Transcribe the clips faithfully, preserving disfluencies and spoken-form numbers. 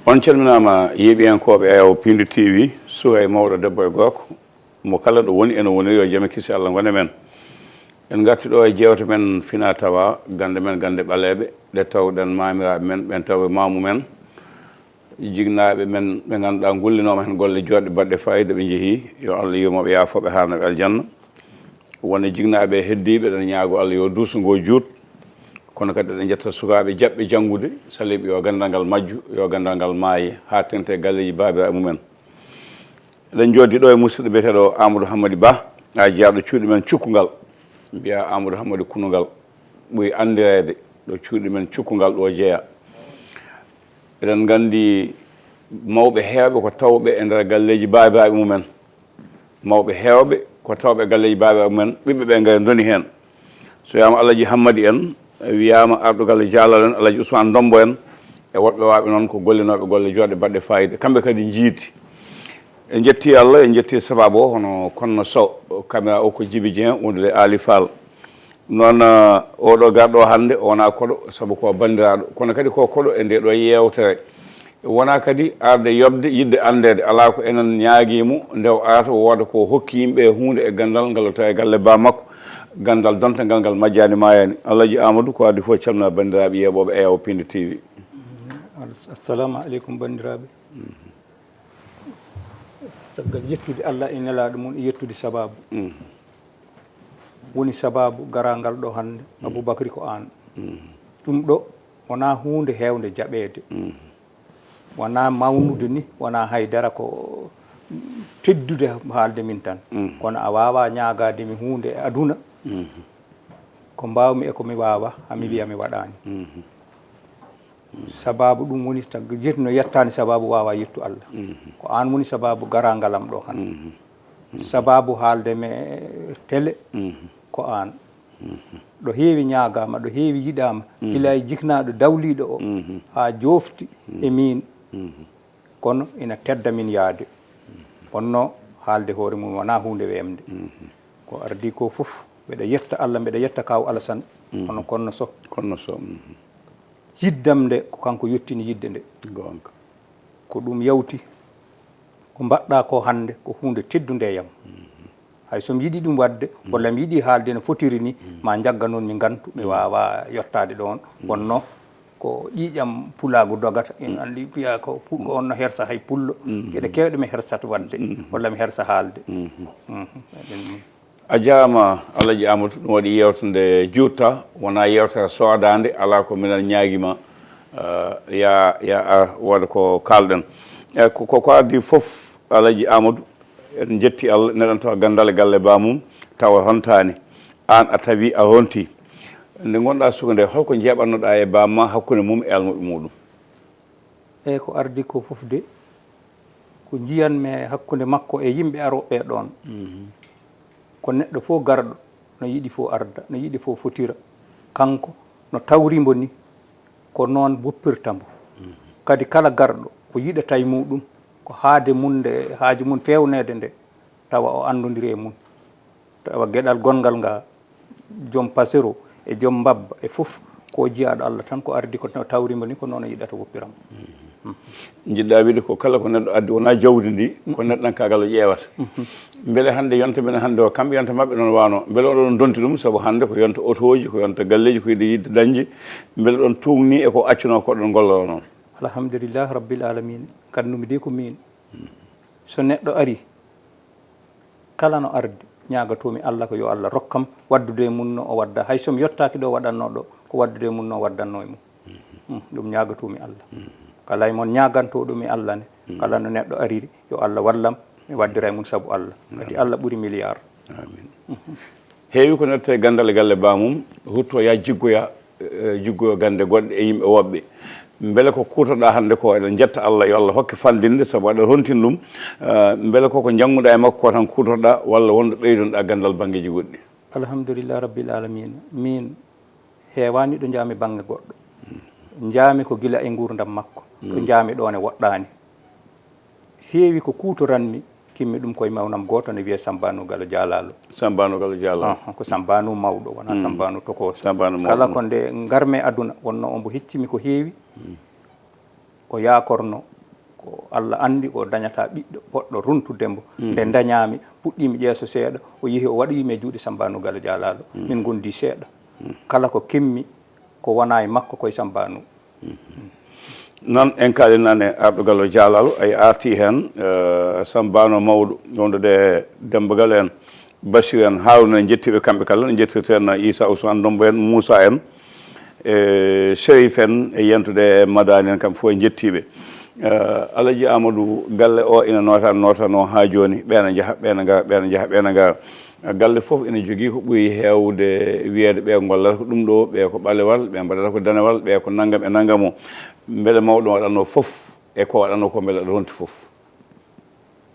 On calminaama, yeeɓiyankooɓe Ayaw Piindi T V, suka e mawɗo, debbo e gorko, mo kala ɗo woni, ene woni, yo jam e kisal Allah ngon e men. En ngarti ɗo e jeewte men fina tawa, gannde men, gannde ɓaleeɓe, ɗe tawɗen maamiraaɓe men, ɓen tawi maamu men, jinnaaɓe men, ɓe ngannduɗaa ngullinooma heen golle jooɗɗe baɗɗe faayiida, ɓe njehii, yo Allah yurmo ɓe, yaafo ɓe, haarno ɓe aljanna. Won e jinnaaɓe heddiiɓe, eɗen ñaagoo Allah yo duuso ngoo juut. Kono kadi eɗen njetta sukaaɓe jaɓɓe janngude, saliiɓe yo ganndal ngal majju, yo ganndal ngal maaye, haa teŋti e galleeji baabiraaɓe mumen. Eɗen njooɗdi ɗo e musidɗo biyeteeɗo Amadou Hammadi Ba, a jeyaaɗo cuuɗi men cukkungal. Mbiyaa Amadou Hammadi Kunungal ɓuri anndireede ɗo cuuɗi men cukkungal ɗo jeyaa. Eɗen nganndi mawɓe heewɓe ko tawɓe e nder galleeji baabiraaɓe mumen. Mawɓe heewɓe ko tawɓe e galleeji baabiraaɓe mumen, ɓiɓɓe ɓe ngari ndoni heen. So wiyaama Alaji Hammadi en, wiyaama arɗo galle Jaalal en, Alaji Usmaan Ndombo en, e woɗɓe waawɓe noon ko gollinooɓe golle jooɗɗe baɗɗe faayiida. Kamɓe kadi njiidi. En njetti Allah, en njetti sabaabu o, hono Konno Sow, kamera o ko Jibi Dieng, wondude Ali Fall. Noon, eh, oɗo garɗo hannde, o wonaa koɗo, sabu ko banndiraaɗo. Kono kadi ko koɗo e nde ɗo yeewtere. Wonaa kadi arde yoɓde, yiɗde anndeede. Alaa ko enen ñaagii mo, nde o arata, o wooda ko hokki yimɓe e huunde e ganndal ngal o tawi e galle ba makko. Ganndal donta ngal, ngal majjaani maayaani. Alaji Amadou, ko adii fof, calmina banndiraaɓe yeeɓooɓe Ayaw Piindi T V. Assalamu aleykum, banndiraaɓe. Caggal yettude Allah e nelaaɗo mum e yettude sabaabu. Mhm. Woni sabaabu garaangal ɗo hannde, mhm, Aboubacry ko aan. Mhm. Ɗum ɗo wonaa huunde heewnde jaɓeede. Mhm. Wonaa mawnude ni, wonaa hay dara, ko teddude haalde min tan. Mhm. Kono a waawaa ñaagaade mi huunde e aduna. Mhm. Ko mbaawmi e ko mi waawa, haa mi wiya mi waɗaani. Mhm. Sabaabu ɗum woni tag-, jetti no yettaani sabaabu waawaa yettu Allah. Mhm. Ko aan woni sabaabu garaangal am ɗo hannde. Mhm. Sabaabu haalde mi tele, mhm, ko aan. Mhm. Ɗo heewi ñaagaama, ɗo heewi yiɗaama, mhm, gila e jiknaaɗo dawliiɗo o, mhm, haa joofti, mhm, e miin. Mhm. Kono ina tedda min yahde. Wonno haalde hoore mum wonaa huunde weemde. Mhm. Ko ardii ko fof, mbeɗa yetta Allah, mbeɗa yetta Kaaw Alasan, mhm, hono Konno Sow. Konno Sow, mhm. Yiddam nde, ko kanko yettini yidde nde. Goonga. Ko ɗum yawti, ko mbaɗɗaa ko hannde, ko huunde teddunde e yam. Mhm. Hay so mi yiɗi ɗum waɗde, mm, walla mi yiɗi haalde no fotiri ni, mm, ma njagga noon mi ngantu, mi, mm, waawaa yottaade ɗoon. Mm. Wonno ko ƴiiƴam pulaagu dogata, en, mm, anndi, mbiyaa ko pu-, ko on no hersa hay pullo. Mm. Geɗe keewɗe mi hersata waɗde, mm, walla mi hersa haalde. Mm. Mm. Eɗen. A jaaraama, Alaji Amadou, ɗum waɗi yeewtere nde juutta, wonaa yeewtere soodaande, alaa ko minen ñaagii ma, eh, ya, ya, ah, waɗa ko kaalɗen. Eh, ko, ko, ko adii fof, Alaji Amadou, en njetti Allah, neɗɗo tawa ganndal e galle ba mum, tawa rontaani. Aan a tawi a rontii. Nde ngonɗaa suka nde, holko njeeɓatnoɗaa e ba ma hakkunde mum e almuɓɓe muɗum? Eey, ko ardii ko fof de, ko njiyan-mi e hakkunde makko e yimɓe arooɓe ɗoon. Mhm. Ko neɗɗo fof garɗo, no yiɗi fof arda, no yiɗi fof fotira. Kanko, no tawri mbo ni, ko noon woppirta mbo. Mhm. Kadi kala garɗo, ko yiɗata e muɗum, ko haade mum nde, haaju mum feewneede nde, tawa o anndondiri e mum. Tawa geɗal gonngal ngal, joom pasero e joom mbabba e fof, ko jiyaaɗo Allah tan, ko ardi ko tawri mbo ni, ko noon o yiɗata woppiram. Mhm. Njiɗɗaa wiide ko kala ko neɗɗo addi, wonaa jawdi ndi, ko neɗɗankaagal o ƴeewata. Mhm. Mbele hannde yonta men hannde o, kamɓe yonta maɓɓe noon waano, mbele oɗon donti ɗum, sabu hannde ko yonta otooji, ko yonta galleeji, ko yiɗi yiɗde dañde, mbele ɗon tuugni e ko accunoo ko ɗon golloo noon? Alhamdulillahi Rabbil Alamina, nganndu-mi de ko miin. Mhm. So neɗɗo ari, kala no ardi, ñaagatoo-mi Allah ko yo Allah rokkam waɗdude e mum no o waɗda. Hay so mi yottaaki ɗo waɗatnoo ɗo, ko waɗdude e mum no o waɗdatnoo e mum. Mm, ɗum ñaagatoo-mi Allah. Kala e mon ñaagantooɗo-mi Allah ne, kala no neɗɗo ariri, yo Allah wallam, mi waɗdira e mum sabu Allah. Kadi Allah ɓuri milliard. Amin. Heewi ko natta e ganndal e galle ba mum, huttoo yaa jiggoya, eh, jiggoya gannde goɗɗe e yimɓe woɓɓe. Mbele ko kuutorɗaa hannde ko, eɗen njetta Allah, yo Allah hokke fanndinde, sabu aɗa rontini ɗum. Eh, mbele ko ko njannguɗaa e makko ko tan kuutorɗaa, walla wonɗo ɓeydonɗaa ganndal banngeeji goɗɗi? Alhamdulillah Rabbil Alamina. Miin, heewaani ɗo njaami bannge goɗɗo. Njaami ko gila e nguurndam makko. Ɗo njaami ɗoon e woɗɗaani. Heewi ko kuutoran-mi, kimmi ɗum koye mawnam gooto ne wiyee Sambaanu Galo Jaalaalo. Sambaanu Galo Jaalaalo. Ahan, ko Sambaanu mawɗo, wonaa Sambaanu tokooso. Sambaanu mawɗo. Kala ko nde ngar-mi e aduna, wonno ombo hecci-mi ko heewi. O yaakorno, Ko Allah anndi ko dañata ɓiɗɗo poɗɗo runtude mbo. Nde dañaami, puɗɗiimi ƴeeso seeɗa, o yehi o waɗoyimi e juuɗe Samba Nougalo Dialalo. Min ngondi seeɗa. Kala ko kemmi, ko wona e makko, koye Samba Nou. Noon en kaali nane arɗo Gallo Dialalo, ay arti heen, eh, Samba Nou mawɗo, wondude Demba Gallo en, Basiru en, Haruna en, njettiiɓe kamɓe kala, no njettirten Issa Ousmane Dombo en, Moussa en, e Chérif en, e yentude e Madani en, kamɓe fof en njettiiɓe. Eh, Alaji Amadou, galle o ina noota, nootano haa jooni, ɓeena njaha, ɓeena ngara, ɓeena njaha, ɓeena ngara. Galle fof ina jogii ko ɓuri heewde wiyeede ɓe ngollata ko ɗum ɗo, ɓe ko ɓalewal, ɓe mbaɗata ko danewal, ɓe ko nanngam e nanngam o. Mbele mawɗo waɗatno fof e ko waɗatno ko mbele aɗa ronti fof?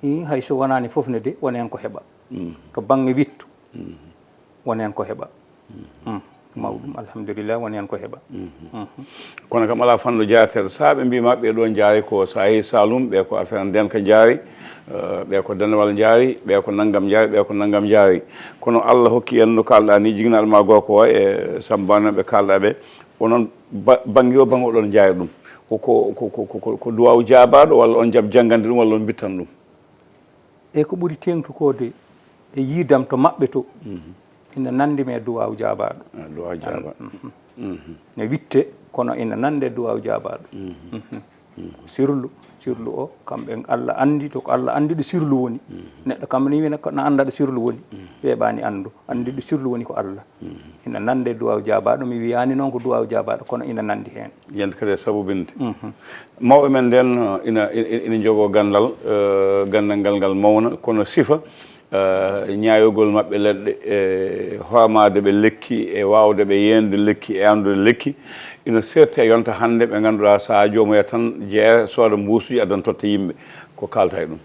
Ii, hay so wonaani fof ne de, won heen ko heɓa. To bannge wittu, won heen ko heɓa. Mm. Mawɗum, alhamdulillah, won heen ko heɓa. Kono kam alaa fanndo jaateeɗo. So ɓe mbiima ɓee ɗo njaari ko so a yehii Saalum, ɓe ko affaire ndeenka njaari, eh, ɓe ko danewal njaari, ɓe ko nanngam njaari, ɓe ko nanngam njaari. Kono Allah hokki en no kaalɗaa ni, jigginaaɗo ma gorko o e Samba Nougalo ɓe kaalɗaa ɓe. Onon ba-, bannge o bannge oɗon njaari ɗum. Ko, ko, ko, ko, ko, ko duwaawu jaabaaɗo walla on njaɓ janngande ɗum walla on mbittan ɗum? E ko ɓuri teeŋtude ko de e yiidam to maɓɓe to, ina nanndi mi e duwaawu jaabaaɗo. Ah, duwaawu jaabaaɗo. Mhm. Ne witte, kono ina nanndi e duwaawu jaabaaɗo. Mhm. Ko sirlu, sirlu o, kamɓe Allah anndi to, ko Allah anndi ɗo sirlu woni. Neɗɗo kam ni wiyata ko na annda ɗo sirlu woni. Weeɓaani anndu, anndi ɗo sirlu woni ko Allah. Ina nanndi e duwaawu jaabaaɗo, mi wiyaani noon ko duwaawu jaabaaɗo, kono ina nanndi heen. Yiyande kadi e sabubinde. Mawɓe men nden, uh, ina, ina, ina njogoo ganndal, uh, ganndal ngal ngal mawna, kono sifa, uh, ñaayogol maɓɓe leɗɗe, e homaade ɓe lekki, e waawde ɓe yeende lekki, e anndude lekki, ina seerti e yonta hannde ɓe ngannduɗaa so a joomoya tan jeeya sooda mbuusuji addan totta yimɓe. Ko kaalta e ɗum?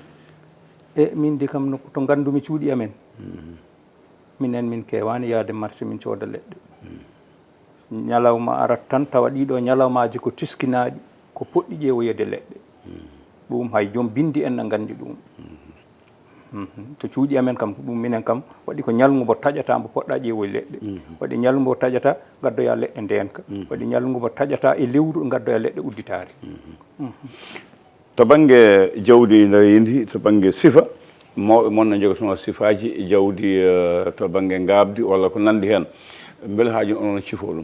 E min de kam no, to nganndumi cuuɗi amen. Minen min keewaani yahde marché min cooda leɗɗe. Ñalawma arat tan tawa ɗiɗo ñalawmaaji ko tiskinaaɗi, ko poɗɗi ƴeewoyeede leɗɗe. Ɗum hay joom binndi en na nganndi ɗum. Mhm. To cuuɗi amen kam, ko ɗum minen kam, waɗi ko ñalngu mbo taƴata mbo poɗɗa ƴeewoy leɗɗe. Waɗi ñalngu mbo taƴata ngaddoya leɗɗe ndeenka. Waɗi ñalngu mbo taƴata e lewru ngaddoya leɗɗe udditaare. Mhm. To bannge jawdi ndarindi, to bannge sifa, mawɓe mon no njogotoo sifaaji jawdi, eh, to bannge ngaabdi walla ko nanndi heen. Mbele haa jooni onon cifoo ɗum?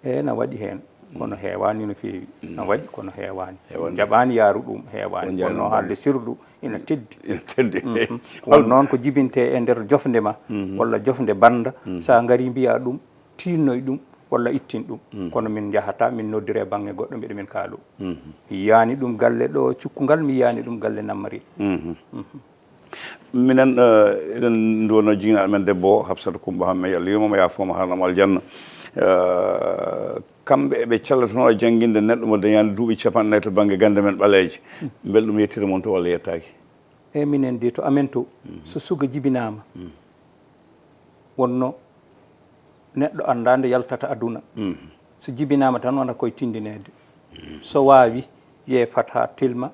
E, na waɗi heen, kono heewaani no feewi. Na waɗi, kono heewaani. Heewaani. Jaɓaani yaaru ɗum, heewaani. Kono haalde sirlu ina teddi. Ina teddi. Mhm. Kono noon ko jibintee e nder jofnde ma, walla jofnde bannda, so a ngarii mbiyaa ɗum, tiinnoy ɗum walla ittin ɗum. Kono min njahataa, min noddira e bannge goɗɗo, mbiɗa min kaaloo. Mi yiyaani ɗum galle ɗo Cukkungal, mi yiyaani ɗum galle Nammaril. Minen, eh, eɗen nduwanoo jigginaaɗo men debbo o, Hafsata Kummba Hammee, yo Allah yurmo mo, yaafoo mo, haarana mo aljanna. Eh, kamɓe eɓe callatnoo jannginde neɗɗo mo dañaani duuɓi capanɗe nayi to bannge gannde men ɓaleeje. Mbele ɗum yettirii mon to walla yettaaki? E minen de to amen to, so suka jibinaama, wonno neɗɗo anndaa nde yaltata aduna. So jibinaama tan wona koye tinndineede. So waawi, yeefat haa tilma.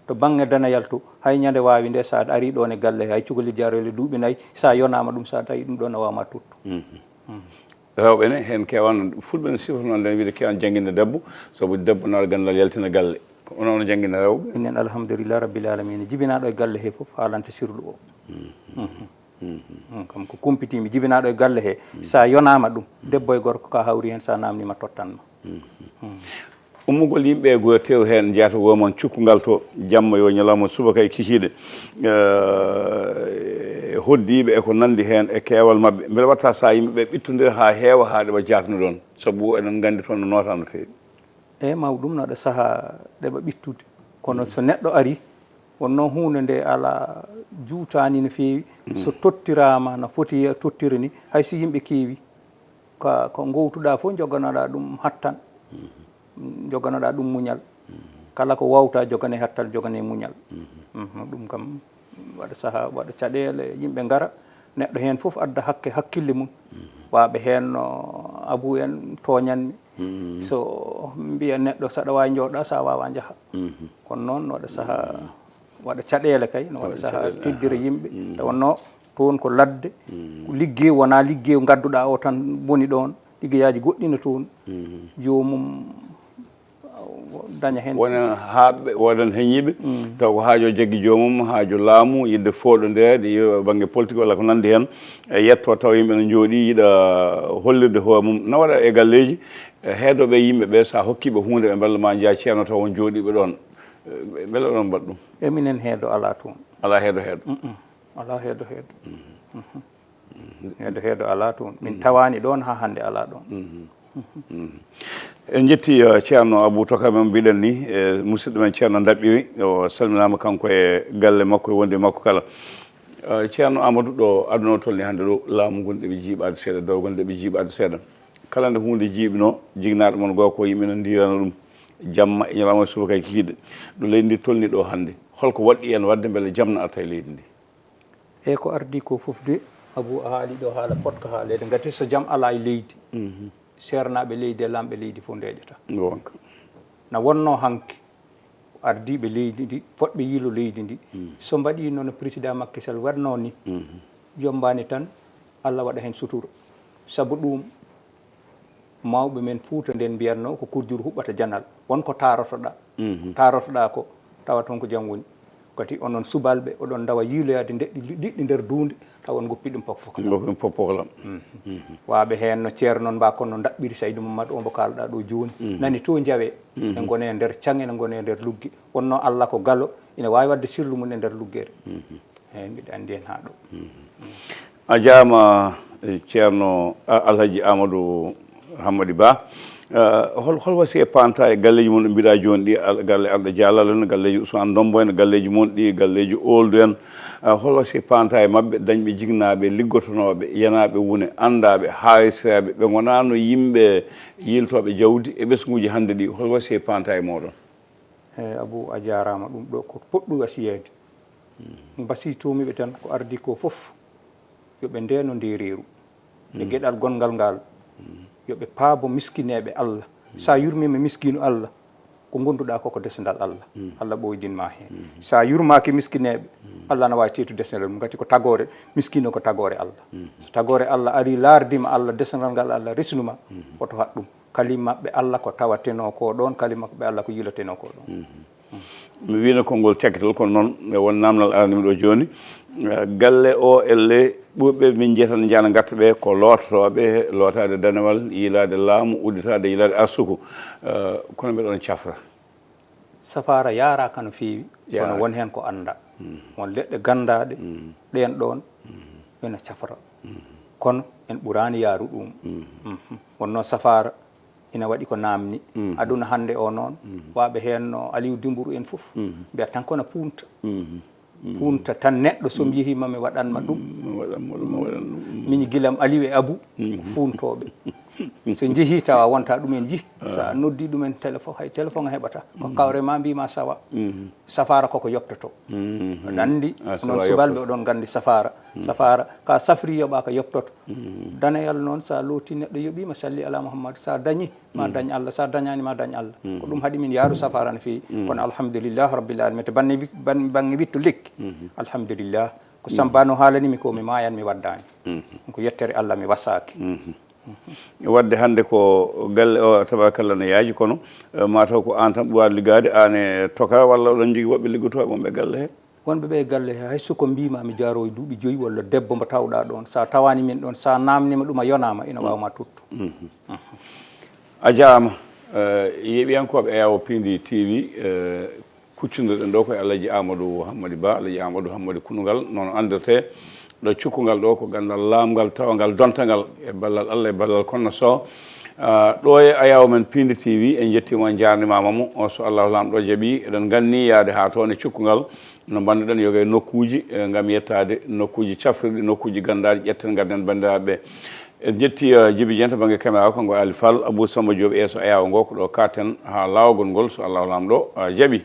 To bannge daneyal to, hay ñande waawi nde, so a arii ɗoon e galle, hay cukalel jaaroyel e duuɓi nayi, so a yonaama ɗum, so a tawi ɗum ɗoon, a waawma tottu. Rewɓe ne heen keewaani, fulɓe ne sifata noon, nden wiide keewaani jannginde debbo, sabu debbo naata ganndal yaltina galle. Ko onon, onon janngina rewɓe? Minen, alhamdulillah rabbil alamina, jibinaaɗo e galle he fof haalanta sirlu o. Mhm. Mm, kam ko kumpitiimi, jibinaaɗo e galle he, so a yonaama ɗum, debbo e gorko ka hawri heen, so a naamniima tottan ma. Ummugol yimɓe e gure tew heen, njaata wuro mon Cukkungal to, jamma yo ñalawma, subaka e kikiiɗe. Eh, hoddiiɓe e ko nanndi heen e keewal maɓɓe. Mbele waɗta so yimɓe ɓe ɓittondira haa heewa, haa ɗeɓa jaakno ɗoon? Sabu eɗen nganndi toon no noota no feewi. Eey, mawɗum, no waɗa sahaa ɗeɓa ɓittude. Kono so neɗɗo arii, wonno huunde nde alaa, juutaani no feewi. So tottiraama no foti tottire ni, hay so yimɓe keewi, ka, ko ngowtuɗaa fof njoganoɗaa ɗum hattan. Njoganoɗaa ɗum muñal. Kala ko waawta jogane hattan, jogane muñal. Mhm, ɗum kam waɗa sahaa, waɗa caɗeele, yimɓe ngara, neɗɗo heen fof adda hakke, hakkille mum. Waawɓe heen no Abu en tooñanmi. So mbiya neɗɗo, saɗa waawi njooɗa, sa waawa njaha. Kono noon no waɗa sahaa, waɗa caɗeele kay, no waɗa sahaa teddira yimɓe. Nde wonno toon ko ladde, ko liggey, wonaa liggey ngadduɗaa o tan boni ɗoon, liggeyaaji goɗɗi ne toon. Joomum daña heen. Wonen haaɓɓe, wonen heñiiɓe, taw ko haajo jaggi joomum, haajo laamu, yiɗde fooɗondireede, yo bannge politique walla ko nanndi heen, e yetto taw yimɓe no njooɗii, yiɗa hollirde hoore mum. Na waɗa e galleeji, e heedooɓe e yimɓe ɓe, so a hokkii ɓe huunde, ɓe mballa ma njiya ceerno taw on njooɗiiɓe ɗoon. E, mbele oɗon mbaɗa ɗum? E minen heedo alaa toon. Alaa heedo heedo? Alaa heedo heedo. Heedo heedo alaa toon. Min tawaani ɗoon haa hannde alaa ɗoon. En njetti eh, ceerno Abou Toka men mbiɗen ni, e musidɗo men ceerno Daɓɓiri, o salminaama kanko e galle makko e wonde makko kala. Eh, ceerno Amadou, ɗo aduna o tolni hannde ɗo, laamu ngun ɗeɓi jiiɓaade seeɗa, dawgal ɗeɓi jiiɓaade seeɗa. Kala nde huunde jiiɓinoo, jignaaɗo mon goo ko yimɓe no ndiirana ɗum jamma e ñalawma e subaka e kikiiɗe. Ɗo leydi ndi tolni ɗo hannde, holko waɗɗi en waɗde mbele jam na arta e leydi ndi? E ko ardii ko fof de, Abou, a haali ɗo haala poɗka haaleede. Ngati so jam alaa e leydi, seernaaɓe leydi e laamɓe leydi fof ndeeƴata. Goonga. Na wonnoo hanki ardiiɓe leydi ndi, fotɓe yiilo leydi ndi, so mbaɗii noon no président Macky Sall waɗnoo ni, jommbaani tan Allah waɗa heen sutura. Sabu ɗum, mawɓe men Fuuta nden mbiyatnoo ko kurjuru huɓɓata janal. Won ko taarotoɗaa. Ko taarotoɗaa ko, tawa toon ko jam woni. Kadi onon subalɓe, oɗon ndawa yiiloyaade ndeɗɗi liɗɗi nder duunde, tawa on ngoppi ɗum pokpokolam. Ngoppi ɗum pokpokolam. Waaɓe heen no ceerno noon mbaa kono no ndaɓɓiri Saydu Mamadou o mbo kaalɗaa ɗo jooni. Nani to njawe, ene ngone e nder caŋ, ene ngone e nder lugge. Wonnoo Allah ko galo, ina waawi waɗde sirlu mum e nder luggere. Eeyi, mbiɗa anndi heen haa ɗo. A jaama, eh, ceerno A-, Alhaji Amadou Hammadi Ba. Eh, hol, hol wasiya panta e galleeji mon ɗi mbiɗa jooni ɗi, al-, galle Arɗo Dialal en, galleeji Ousmane Ndombo en, galleeji mon ɗi, galleeji Ooldu en. Eh, hol wasiya panta e maɓɓe, dañɓe jignaaɓe, liggotonooɓe, yanaaɓe wune, anndaaɓe, haarisiraaɓe, ɓe ngonaano yimɓe yiiltooɓe jawdi e ɓesnguuji hannde ɗi. Hol wasiya panta e mooɗon? Eeyi, Abou, a jaaraama. Ɗum ɗo ko poɗɗu wasiyeede. Mbasiytoomi ɓe tan ko ardii ko fof, yo ɓe ndeeno ndeereeru e geɗal gonngal ngal, yo ɓe paabo miskineeɓe Allah. So a yurmiima miskiinu Allah, ko ngonduɗaa ko ko desndal Allah. Allah ɓoydin ma heen. So a yurmaaki miskineeɓe, Allah na waawi teetu desndal mum. Ngati ko tagoore, miskiino ko tagoore Allah. So tagoore Allah arii laardiima Allah, desndal ngal Allah resnuma, woto haɗ ɗum. Kali maɓɓe Allah ko tawatenoo ko ɗoon, kali maɓɓe Allah ko yiilotenoo ko ɗoon. Mi wiino konngol cakkital, kono noon e won naamnal arani mi ɗo jooni. Eh, galle o elle ɓuuɓɓe min njiyata ne njana ngatta ɓe ko loototooɓe, lootaade danewal, yiilaade laamu, udditaade, yiilaade arsuku. Eh, kono mbeɗa on cafra. Safaara yaaraaka no feewi, kono won heen ko anndaa. Won leɗɗe ganndaaɗe, ɗeen ɗoon ina cafra. Kono en ɓuraani yaaru ɗum. Wonnoo safaara ina waɗi ko naamni. Aduna hannde o noon, waaɓe heen no Aliou Dumburu en fof, mbiyat tan ko na puunta. Puunta tan neɗɗo, so mi yehii ma mi waɗan ma ɗum. Miñi gilam Aliou e Abou, ko fuuntooɓe. So njehii tawa wonta ɗumen jih, so a noddi ɗumen téléphone, hay téléphone a heɓata. Ko kawre ma mbiima sawa. Safaara koko yoptoto. Aɗa anndi, onon subalɓe oɗon nganndi safaara. Safaara, ka safri yoɓaaka yoptoto. Daneyal noon, so a looti neɗɗo yoɓiima, salli ala Muhammad, so a dañi, ma dañ Allah, so a dañaani, ma dañ Allah. Ko ɗum haɗi min yaaru safaara no feewi. Kono alhamdulillah rabbil alamin, to banne wi-, ban-, bange wittu lekki. Alhamdulillah. Ko Samba no haalani mi ko, mi maayan mi waddaani. Ko yettere Allah mi wasaaki. Wadde hannde ko galle o, tabarakallah, no yaaji, kono, eh, mataw ko aan tan ɓuraade liggaade, aan e Toka, walla oɗon njogii woɓɓe liggotooɓe wonɓe galle he? Wonɓe ɓe e galle he, hay so ko mbiima mi jaaroo e duuɓi joyi walla debbo mbo tawɗaa ɗoon, so a tawaani min ɗoon, so a naamniima ɗum a yonaama, ina waawa ma tottu. A jaaraama. Eh, yeeɓiyankooɓe Ayawo Pindi T V, eh, kuccondirɗen ɗo ko e Alhaji Amadou Hammadi Ba, Alhaji Amadou Hammadi Kounoungal, noon anndirtee. Ɗo cukkongal ɗo ko ganndal laamngal, tawangal, dontangal, e ballal Allah, e ballal Kono Sow. Ah, ɗo e Ayawo men Pindi T V, en njettiima, en njaarnimaama mo. O, so Allahu Laamɗo jaɓii, eɗen nganni yahde haa toon e cukkongal, no mbannoɗen yoga e nokkuuji, eh, ngam yettaade nokkuuji cafrirɗi, nokkuuji ganndaaɗi, ƴetten ngadden banndiraaɓe ɓe. En njetti, eh, Jibi Dieng to bannge caméra, kanko Ali Fall, Abou Samba Diop, yeeso Ayawo ngo, ko ɗo kaaten haa laawol ngol, so Allahu Laamɗo, eh, jaɓii.